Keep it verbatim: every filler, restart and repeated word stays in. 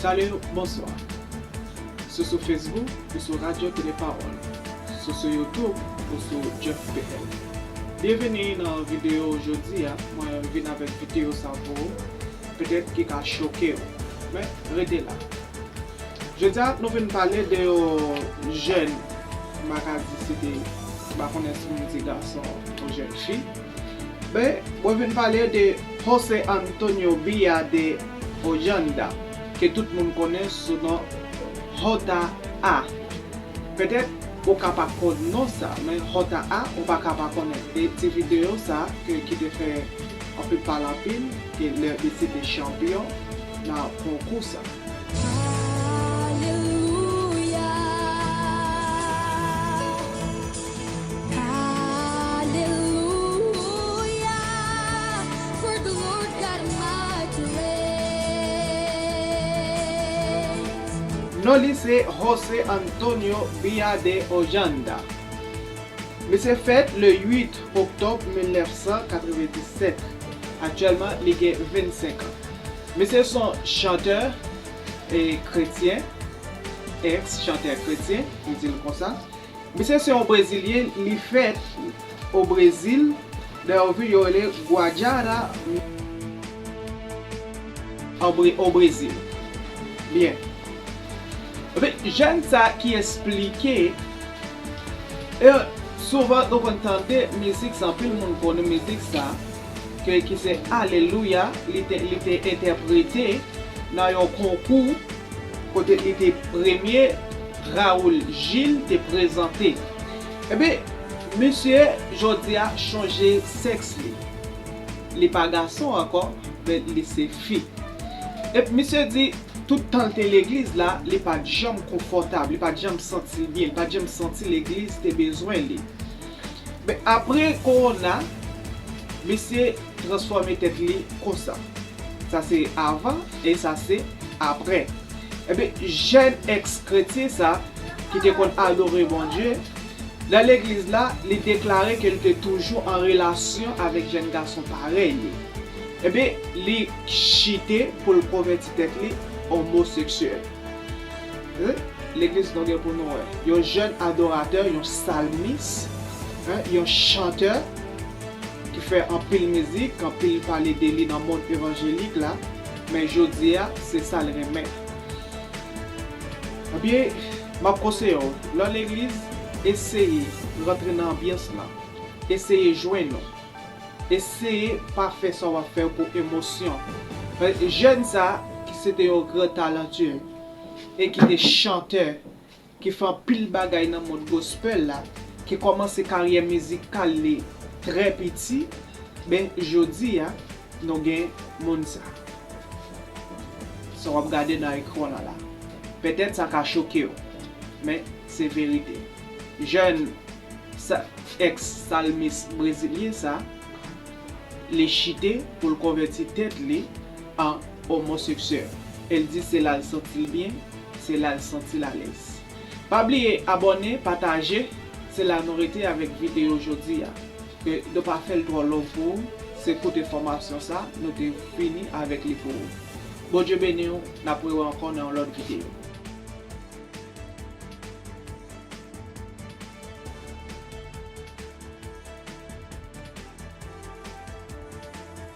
Salut, bonsoir. Sou sou Facebook, ou sou Radio Télé Parole. Sou sou YouTube, ou sou Jeff P L. Byenveni nan videyo jodi a. Mwen vin avèk videyo sa pou ou. Petèt ki ka choke w. Men, rete la. Jodi a, nou vin pale de yon jèn, m pa ka di se te, m pa konnen si m di gason ou jèn fi. Men, mwen vin pale de José Antonio Villa de Ojanda, ke tout moun konnen sou non J A. Petèt ou ka pa konn non sa, men J A, ou pa ka pa konnen. E ti videyo sa, ke, ki te fè anpil pale anpil, ke lè li se te chanpyon nan konkou sa. Alelouya, alelouya, for the Lord God Almighty reigns. Non li se José Antonio Villa de Ojanda. Misye fèt le uit oktòb mil nèf san katrevendisenk. Aktyèlman, li gen vennsenk an. Misye se yon chantè e kretyen, ex chantè kretyen, nou di l konsa. Misye se yon brezilyen, li fèt o Brezil, nan yon vil yo rele Guajara, o Bre-, o Brezil. Byen. Epi, jèn sa ki esplike, e souvan nou konn tande mizik sa, anpil moun konnen mizik sa, ke, ki se Alelouya, li te, li te entèprete nan yon konkou kote li te premye, Raoul Gilles te prezante. Ebyen, misye, jodi a, chanje sèks li. Li pa gason ankò, men li se fi. Epi misye di, tout tan l te legliz la, li pa t janm konfòtab, li pa t janm santi l byen, li pa t janm santi legliz te bezwen li. Men apre kowona, misye transfòme tèt li konsa. Sa se avan e sa se apre. Ebyen, jèn ex kretyen sa, ki te konn adore Bondye, nan legliz la, li deklare ke li te toujou an relasyon avèk jèn gason parèy li. Ebyen, li chite pou l konvèti tèt li omoseksyèl. Wi, legliz nou gen pou nou wè. Yon jèn adoratè, yon salmis, en, yon chantè ki fè anpil mizik, anpil pale de li nan mond evanjelik la, men jodi a, se sa l renmen. Ebyen, m ap konseye w, lè w legliz, eseye rantre nan anbyans lan, eseye jwenn ou. Eseye pa fè sa w ap fè pou emosyon. Jèn sa, ki se te yon gran talantye e ki te chantè, ki fè anpil bagay nan mond gospel la, ki kòmanse karyè mizikal li trè piti, ben, jodi a, nou gen moun sa. Sa w ap gade nan ekran w lan la. Petèt sa ka choke w, men se verite. Jèn sa, ex salmis brezilyen sa, li chite pou l konvèti tèt li an omoseksyèl. E l di se la l santi l byen, se la l santi l alèz. Pa bliye abòne, pataje, se la nou rete avèk videyo jodi a. Ke nou pa fè l twò long pou ou, se kout enfòmasyon sa, nou te vini avèk li pou ou. Bondye beni w, n ap rewè ankò nan yon lòt videyo.